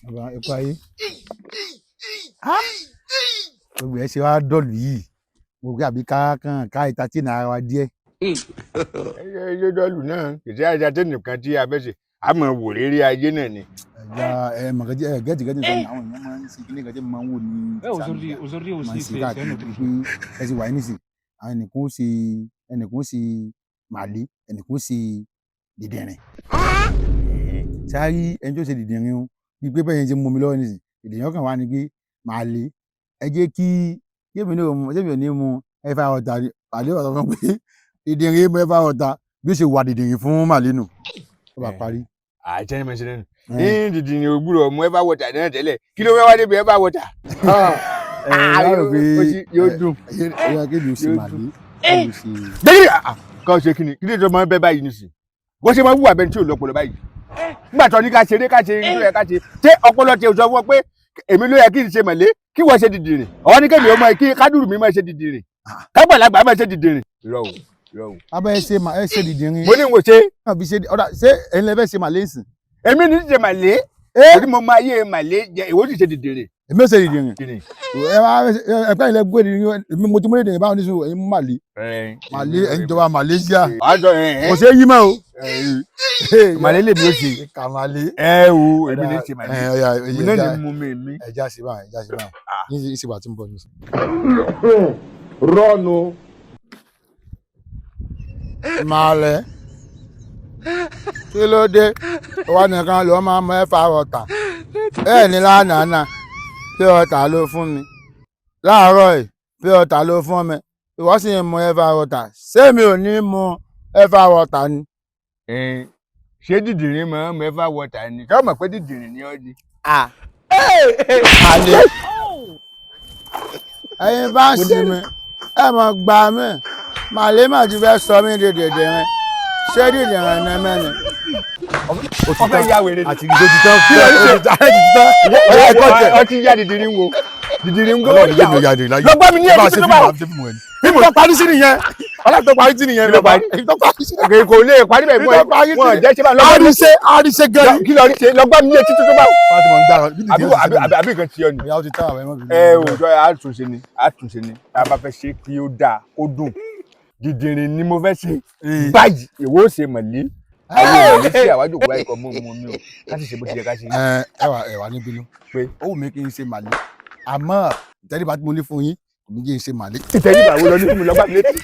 Bàbá ẹ̀kọ́ ayé. Gbogbo ẹ̀ ṣe wá dọ̀lù yìí, mo gbé àbí ká kàn ká ìta tí nàá wa díẹ̀. Ẹ ṣe dọ́ọ̀lù náà kì í ṣe àìsàn tí nìkan tí a fẹ́ ṣe, a mọ̀ wò lérí ayé náà ni. Ẹ̀yà ẹ̀ mọ̀kànjí ẹ̀ gẹ́tì gẹ́tì sọ ni àwọn èèyàn máa ń ṣe kíní kan tí mo máa ń wò ní Ouais, aujourd'hui, aujourd'hui máa ń aussi, ṣe c'est c'est un káàkiri autre pé jour. ẹ ti wà ní nísìn, àwọn ẹnìkan ó ṣe, ẹnìkan ó ṣe màlé, ẹnìkan ó ṣe dìdìrín. Sáré ẹni tó ṣe dìdìrín o, bíi pé bẹ́ẹ̀ yẹn ṣe mú mi lọ́wọ́ nísìn, dìdìrín ọkàn wá ni pé màlé ẹ jẹ́ kí yémi ní òun ṣébi ò ní mu ẹ fa ọ̀tà màlé wà sọ fún pé dìdìrín mú ẹ fa ọ̀tà bí ó ṣe wà dìdìrín fún màlé nù ó bá parí. Àìsàn ni mo ṣe lẹ́nu ní dìdìrín ògbúrò mú ẹ bá wọ̀tà náà tẹ́lẹ̀, kí ló fẹ́ wá débi ẹ bá wọ̀tà? Ẹ wá rò pé yóò dùn. Ẹ yẹ kí mi ò ṣe Yóò màlé dùn. kí mi ò ṣe. Gbẹ́gìrì kọ́ ṣe kíni kí ló tó máa ń bẹ́ báyìí nísìn, wọ́n ṣe máa ń wùwà bẹ́ẹ̀ tí ò lọ́pọlọ báyìí nígbà tó ní ká ṣeré, ká ṣe ló yẹ ká ṣe. Ṣé ọpọlọ tí o sọ fún ọ pé èmi ló yẹ kí n ṣe mọ̀lé, kí wọ́n ṣe dìdìrìn? Ọ̀wọ́n ní kémi ọmọ kí kádùrù mi máa ṣe dìdìrìn, kágbàlagbà máa ṣe dìdìrìn. Irọ́ o, irọ́ o. Abẹ́ ẹ ṣe ẹ ṣe dìdìrín. Mo ní n kò ṣe. Náà fi ṣe ọ̀dà, ṣé ẹ̀yin lẹ fẹ́ ṣe màlé nsìn? Èmi ní ṣe màlé torí mo máa yé màlé jẹ, ìwọ sì ṣe dìdìrìn. Èmi ò ṣe dìdìrín. Dìdìrìn. Ẹ wá ẹ pẹ́ ilẹ̀ gbé dìdìrín, èmi mo ti mú dìdìrín báwọn nísìnyí, ẹ̀yin mú màlé màlé, ẹ̀yin jọba Malaysia. Àjọ ẹ. Kò ṣe é yí mọ́ o. Màlé lèmi ó ṣe. Kà màlé. Ẹ o, èmi ní ṣe màlé, Ẹ ọ̀yà èmi náà ní mú mi mi. Ẹja ṣe báyìí, ẹja ṣe báyìí ní ìsìnkú àti ń bọ̀ ní. Rọ́ọ̀nù. Màlẹ́, kí ló dé? Ìwọ nìkan ló máa mọ ẹ̀fà ọ̀tà ẹ̀ ní lánàá náà, pé ọ̀tà ló fún mi láàárọ̀ yìí, pé ọ̀tà ló fún mi, ìwọ sì ń mu ẹ̀fà ọ̀tà, ṣé mi ò ní mu ẹ̀fà ọ̀tà ni? Ṣé dìdìrín mọ́ mẹ́fà wọ̀tà ni? Ṣé o mọ̀ pé dìdìrín ni ọ́ ni? Àlè, ẹ̀yin bá ń sìn mi, ẹ mọ̀ gbà mí, màlẹ́ mà ti fẹ́ sọ mí di dìdìrín, ṣé dìdìrín ní mẹ́ni? Ọfẹ ya wèrè ni. Àti ìgbó ti tán. Kí ló ń ṣe? Ti tán. Ọ̀yá ẹ̀kọ́ tẹ̀. Ọtí ya dìdìrín wo dìdìrín gbọ́. Ọlọ́run yé mi ò yá dìrín láyé. Lọ́gbọ́n mi ní ẹni tó bá wà. Fíìmù tó parí sí nìyẹn. Ọlọ́run tó parí sí nìyẹn. Kí ló parí? Èyí tó parí sí nìyẹn. Kò lè parí bẹ́ẹ̀ mọ́ Èyí tó parí sí wọn jẹ́ ṣé bá lọ́gbọ́n mi. Àríṣe àríṣe gan ni. Kí lọ rí ṣe? Lọ́gbọ́n mi ní etí tó bá wà. Fátima ń gbára. Àbí àbí àbí nǹkan ti ọ ni. Ìyá ó ti tán àwọn ẹ̀mọ́ bìbí. Ẹ ò jọ àtúnṣe ni, àtúnṣe ni. Tá a bá fẹ́ ṣe kí ó dáa kó dùn, dìdìrín ni mo fẹ́ ṣe báyìí, èwo ó ṣe mọ̀lé, àwọn mọ̀lé sí àwájú òkú báyìí kọ́ mọ́ mọ́ mi ò ká sì ṣe bó ti yẹ ká ṣe. Ẹ ẹ wà, ẹ wà níbí ló. Pé? Ó wù mí kí n ṣe màlẹ́. Àmọ́ ìtẹríba tí mo ní fún yín kò ní jẹ́ n ṣe màlẹ́. Ìtẹríba wo lọ ní fún mi? Lọ́gbà mi létí.